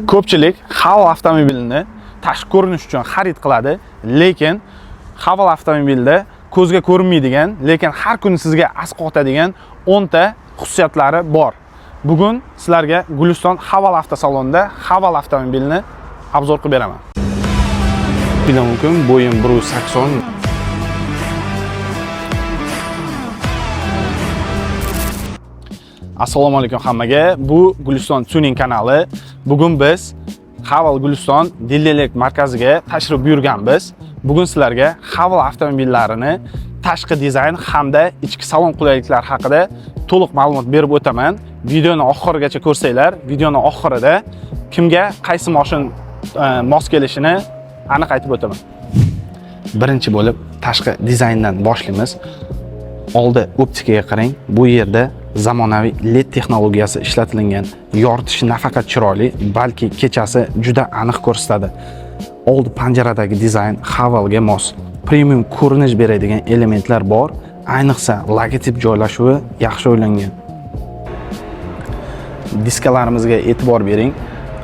Ko'pchilik Haval avtomobilini tashqi ko'rinish uchun xarid qiladi, lekin Haval avtomobilda ko'zga ko'rinmaydigan, lekin har kuni sizga asqotadigan 10 ta xususiyatlari bor. Bugun sizlarga Guliston Haval avtosalonida Haval avtomobilini obzor qilib beraman. Juda mumkin, bo'yim 1.80. Assalomu alaykum hammaga. Bu Guliston Tuning kanali. Bugun biz Haval Guliston dilerlik markaziga tashrif buyurganmiz. Bugun sizlarga Haval avtomobillarini tashqi dizayn hamda ichki salon qulayliklari haqida to'liq ma'lumot berib o'taman. Videoni oxirigacha ko'rsanglar, videoni oxirida kimga qaysi mashina mos kelishini aniq aytib o'taman. Birinchi bo'lib tashqi dizayndan boshlaymiz. Oldi optikaga qarang. Bu yerda zamonaviy LED texnologiyasi ishlatilgan. Yoritishi nafaqat chiroyli, balki kechasi juda aniq ko'rsatadi. Oldi panjaradagi dizayn Havalga mos. Premium ko'rinish beradigan elementlar bor. Ayniqsa logotip joylashuvi yaxshi o'ylangan. Diskalarimizga e'tibor bering.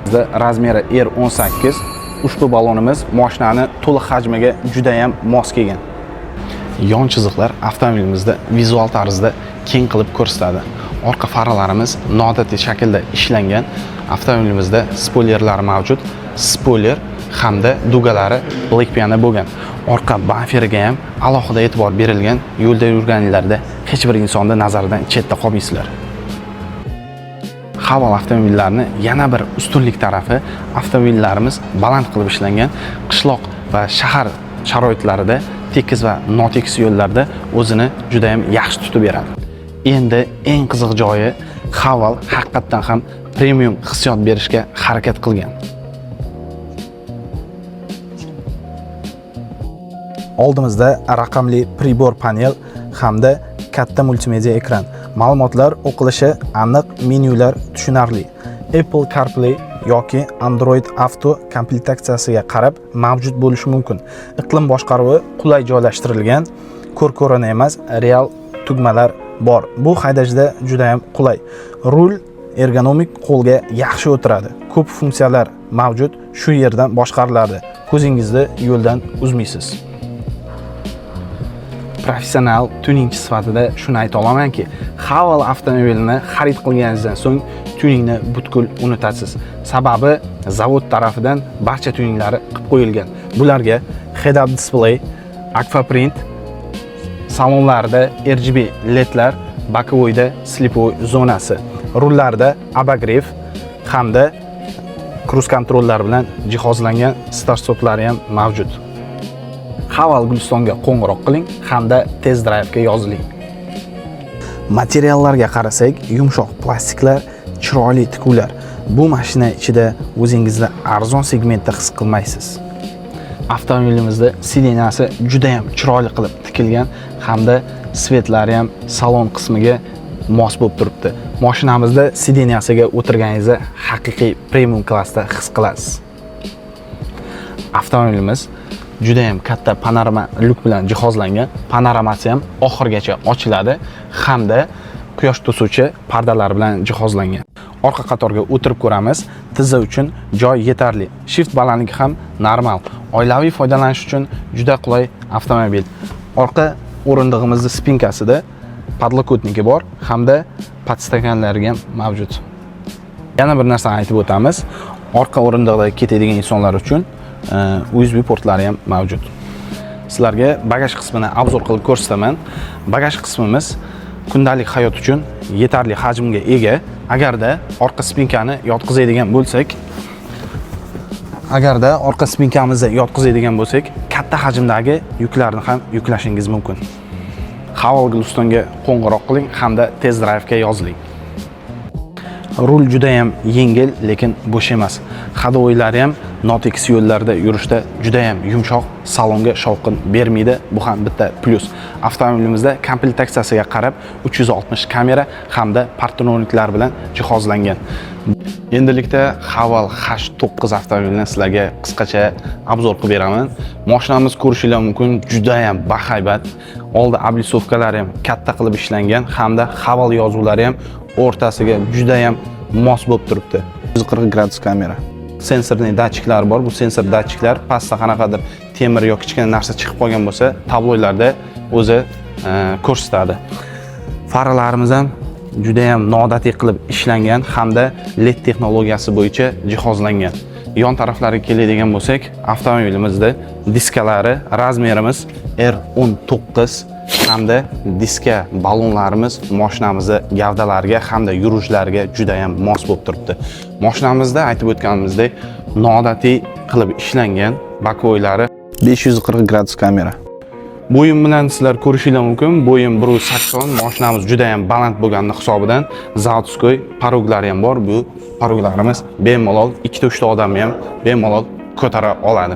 Bizda razmeri R18. Ushbu balonimiz mashinani to'liq hajmiga juda ham mos kelgan. Yon chiziqlar avtomobilimizda vizual tarzda keng qilib ko'rsatadi. Orqa faralarimiz noodatiy shaklda ishlangan. Avtomobilimizda spoilerlar mavjud. Spoiler hamda dugalari Black Piano bo'lgan. Orqa bamferiga ham alohida e'tibor berilgan. Yo'lda yurganinglarda hech bir insonni nazaridan chetda qolmaysizlar. Haval avtomobillarini yana bir ustunlik tarafi avtomobillarimiz baland qilib ishlangan. Qishloq va shahar sharoitlarida tekis va notekis yo'llarda o'zini juda ham yaxshi tutib beradi. Endi eng qiziq joyi, Haval haqiqatdan ham premium hissiyot berishga harakat qilgan. Oldimizda raqamli pribor panel hamda katta multimedia ekran. Ma'lumotlar o'qilishi aniq, menyular tushunarli. Apple CarPlay yoki Android Auto komplektatsiyasiga qarab mavjud bo'lishi mumkin. Iqlim boshqaruvi qulay joylashtirilgan, ko'r-ko'rona emas, real tugmalar bor. Bu haydashda juda ham qulay. Rul ergonomik, qo'lga yaxshi o'tiradi. Ko'p funksiyalar mavjud, shu yerdan boshqariladi. Ko'zingizni yo'ldan uzmaysiz. Professional tuningchi sifatida shuni ayta olamanki, Haval avtomobilini xarid qilganingizdan so'ng tuningni butkul unutasiz. Sababi zavod tarafidan barcha tuninglari qilib qo'yilgan. Bularga head-up display, aquaprint, salonlarda RGB ledlar, боковойda слепой zonasi, rullarda обогрев hamda kruiz kontrollar bilan jihozlangan start-stoplari ham mavjud. Haval Gulistonga qo'ng'iroq qiling hamda test drive'ga yoziling. Materiallarga qarasak, yumshoq plastiklar, chiroyli tikuvlar. Bu mashina ichida o'zingizni arzon segmentda his qilmaysiz. Avtomobilimizda сиденья si juda ham chiroyli qilib tikilgan hamda цвет lari ham salon qismiga mos bo'lib turibdi. Mashinamizda сиденья siga o'tirganingizda haqiqiy premium klassda his qilasiz. Avtomobilimiz juda ham katta panorama lyuk bilan jihozlangan. Panoramasi ham oxirigacha ochiladi hamda quyosh to'suvchi pardalar bilan jihozlangan. Orqa qatorga o'tirib ko'ramiz. Tizza uchun joy yetarli. Shift balandligi ham normal. Oilaviy foydalanish uchun juda qulay avtomobil. Orqa o'rindig'imizni спинка sida подлокотники bor hamda podstakanlari ham mavjud. Yana bir narsani aytib o'tamiz. Orqa o'rindiqda ketadigan insonlar uchun USB portlari ham mavjud. Sizlarga bagaj qismini obzor qilib ko'rsataman. Bagaj qismimiz kundalik hayot uchun yetarli hajmga ega. Agarda orqa спинка ni yotqizadigan bo'lsak, agarda orqa спинка mizni yotqizadigan bo'lsak, katta hajmdagi yuklarni ham yuklashingiz mumkin. Haval Gulistonga qo'ng'iroq qiling hamda test drive'ga yoziling. Rul juda ham yengil, lekin bo'sh emas. Ходовой lari ham notekis yo'llarda yurishda juda ham yumshoq, salonga shovqin bermaydi. Bu ham bitta plyus. Avtomobilimizda komplektatsiyasiga qarab 360 kamera hamda parktroniklar bilan jihozlangan. Endilikda Haval H9 avtomobilini sizlarga qisqacha obzor qilib beraman. Mashinamiz, ko'rishinglar mumkin, juda ham bahaybat. Oldi облицовка lari ham katta qilib ishlangan hamda Haval yozuvlari ham o'rtasiga juda ham mos bo'lib turibdi. 140 gradus kamera. Сенсорный datchiklar bor. Bu sensor datchiklar pastda qanaqadir temir yoki kichkina narsa chiqib qolgan bo'lsa, tabloylarda o'zi ko'rsatadi. Faralarimiz ham juda ham noodatiy qilib ishlangan hamda LED texnologiyasi bo'yicha jihozlangan. Yon taraflariga keladigan bo'lsak, avtomobilimizda diskalari размер imiz R19 hamda diska ballonlarimiz mashinamizni gavdalariga hamda yurishlariga juda ham mos bo'lib turibdi. Mashinamizda, aytib o'tganimizdek, noodatiy qilib ishlangan боковой lari. 540 gradus kamera. Bo'yim bilan sizlar ko'rishinglar mumkin. Bo'yim 180, mashinamiz juda ham baland bo'lgani hisobidan заводской порог lari ham bor. Bu порог larimiz bemalol ikkita, uchta odamni ham bemalol ko'tara oladi.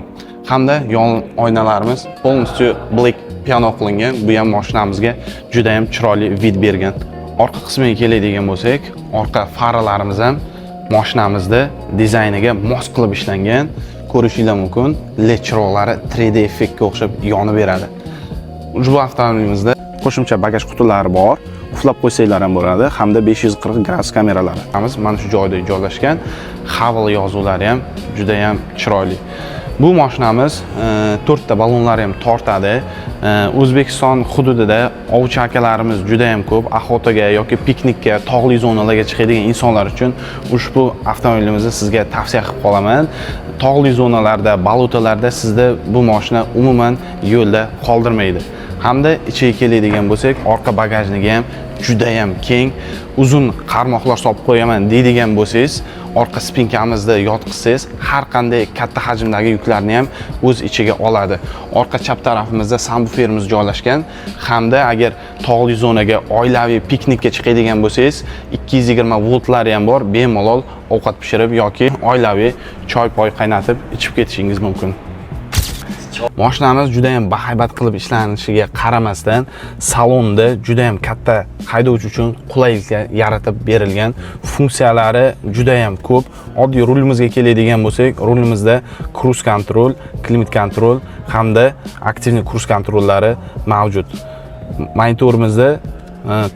Hamda yon oynalarimiz полностью black piano qilingan. Bu ham mashinamizga juda ham chiroyli вид bergan. Orqa qismiga keladigan bo'lsak, orqa faralarimiz ham mashinamizda dizayniga mos qilib ishlangan. Ko'rishinglar mumkin, LED chiroqlari 3D effektga o'xshab yonib beradi. Ushbu avtomobilimizda qo'shimcha bagaj qutilari bor. Qulflab qo'ysanglar ham bo'ladi hamda 540 gradus kameralari. Mana shu joyda joylashgan. Haval yozuvlari ham juda ham chiroyli. Bu mashinamiz to'rtta ballonlari ham tortadi. O'zbekiston hududida ovchi akalarimiz juda ham ko'p. Охота ga yoki piknikka, tog'li zonalarga chiqadigan insonlar uchun ushbu avtomobilimizni sizga tavsiya qilib qolaman. Tog'li zonalarda, болото larda sizda bu mashina umuman yo'lda qoldirmaydi. Hamda ichiga keladigan bo'lsak, orqa bagajnigi ham juda ham keng. Uzun qarmoqlar solib qo'yaman deydigan bo'lsangiz, orqa спинка mizda yotqizsangiz, har qanday katta hajmdagi yuklarni ham o'z ichiga oladi. Orqa chap tarafimizda sabvuferimiz joylashgan hamda agar tog'li zonaga oilaviy piknikka chiqadigan bo'lsangiz, 220 voltlari ham bor, bemalol ovqat pishirib yoki oilaviy choy poy qaynatib ichib ketishingiz mumkin. Mashinamiz juda ham bahaybat qilib ishlanishiga qaramasdan, salonda juda ham katta, haydovchi uchun qulayliklar yaratib berilgan. Funksiyalari juda ham ko'p. Oddiy rulimizga keladigan bo'lsak, rulimizda круиз контроль, климат контроль hamda активный круиз контроль lari mavjud. Monitorimizda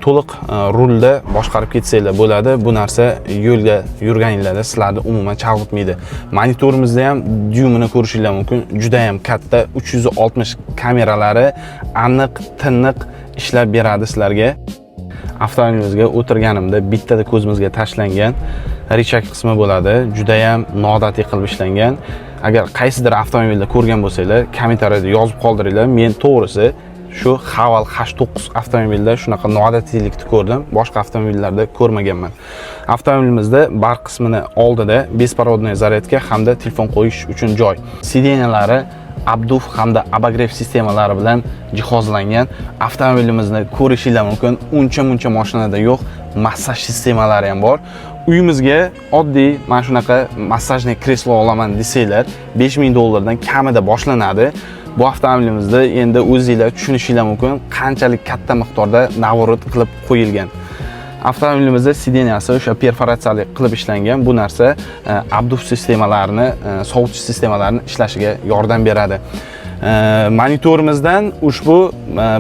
to'liq rulda boshqarib ketsanglar bo'ladi. Bu narsa yo'lda yurganinglarda sizlarni umuman chalg'itmaydi. Monitorimizda ham dyumini ko'rishinglar mumkin. Juda ham katta 360 kameralari aniq, tiniq ishlab beradi sizlarga. Avtomobilimizga o'tirganimda bittada ko'zimizga tashlangan рычаг qismi bo'ladi. Juda ham noodatiy qilib ishlangan. Agar qaysidir avtomobilda ko'rgan bo'lsanglar, kommentariyada yozib qoldiringlar. Men to'g'risi shu Haval H9 avtomobilda shunaqa noodatiylikni ko'rdim, boshqa avtomobillarda ko'rmaganman. Avtomobilimizda bar qismini oldida беспроводной зарядка hamda telefon qo'yish uchun joy. Сиденья lari обдув hamda обогрев sistemalari bilan jihozlangan. Avtomobilimizni ko'rishinglar mumkin, uncha muncha mashinada yo'q massaj sistemalari ham bor. Uyimizga oddiy mana shunaqa массажный kreslo olaman desanglar, 5000 dollardan kamida boshlanadi. Bu avtomobilimizda endi o'zinglar tushunishinglar mumkin, qanchalik katta miqdorda наворот qilib qo'yilgan. Avtomobilimizda сиденья si o'sha perforatsiyali qilib ishlangan. Bu narsa обдув sistemalarini, sovutish sistemalarini ishlashiga yordam beradi. Monitorimizdan ushbu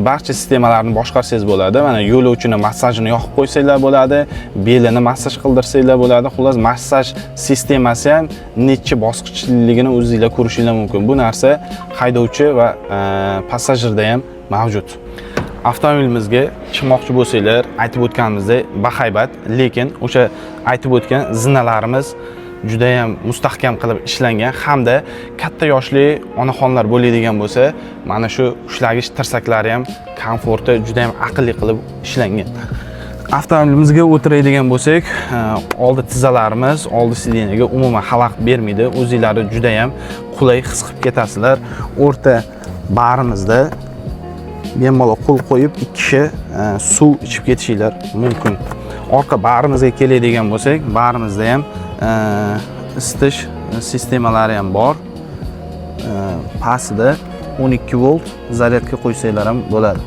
barcha sistemalarni boshqarsangiz bo'ladi. Mana, yo'lovchini massajini yoqib qo'ysanglar bo'ladi, belini massaj qildirsanglar bo'ladi. Xullas, massaj sistemasi ham necha bosqichligini o'zinglar ko'rishinglar mumkin. Bu narsa haydovchi va passajirda ham mavjud. Avtomobilimizga chiqmoqchi bo'lsanglar, aytib o'tganimizdek, bahaybat, lekin o'sha aytib o'tgan zinalarimiz judayam mustahkam qilib ishlangan hamda katta yoshli onaxonlar bo'ladigan bo'lsa, mana shu ushlagich tirsaklari ham komforti judayam aqlli qilib ishlangan. Avtomobilimizga o'tiradigan bo'lsak, oldi tizzalarimiz oldi сиденье ga umuman xalaqit bermaydi. O'zinglarni judayam qulay his qilib ketasizlar. O'rta barimizda bemalol qo'l qo'yib ikki kishi suv ichib ketishinglar mumkin. Orqa barimizga keladigan bo'lsak, barimizda ham isitish sistemalari ham bor. Pastida 12 volt zaryadka qo'ysanglar ham bo'ladi.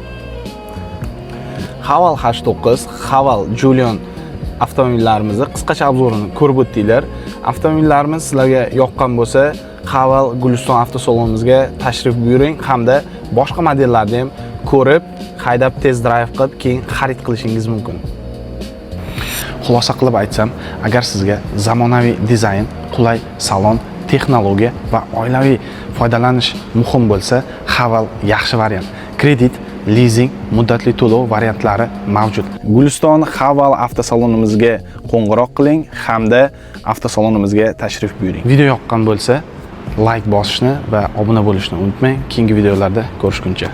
Haval H9, Haval Jolion avtomobillarimizni qisqacha обзор ini ko'rib o'tdinglar. Avtomobillarimiz sizlarga yoqqan bo'lsa, Haval Guliston avtosalonimizga tashrif buyuring hamda boshqa modellarni ham ko'rib, haydab, test drive qilib, keyin xarid qilishingiz mumkin. Xulosa qilib aytsam, agar sizga zamonaviy dizayn Qulay salon, texnologiya va oilaviy foydalanish muhim bo'lsa, Haval yaxshi variant. Kredit, lizing, muddatli to'lov variantlari mavjud. Guliston Haval avtosalonimizga qo'ng'iroq qiling hamda avtosalonimizga tashrif buyuring. Video yoqqan bo'lsa, layk bosishni va obuna bo'lishni unutmang. Keyingi videolarda ko'rishguncha.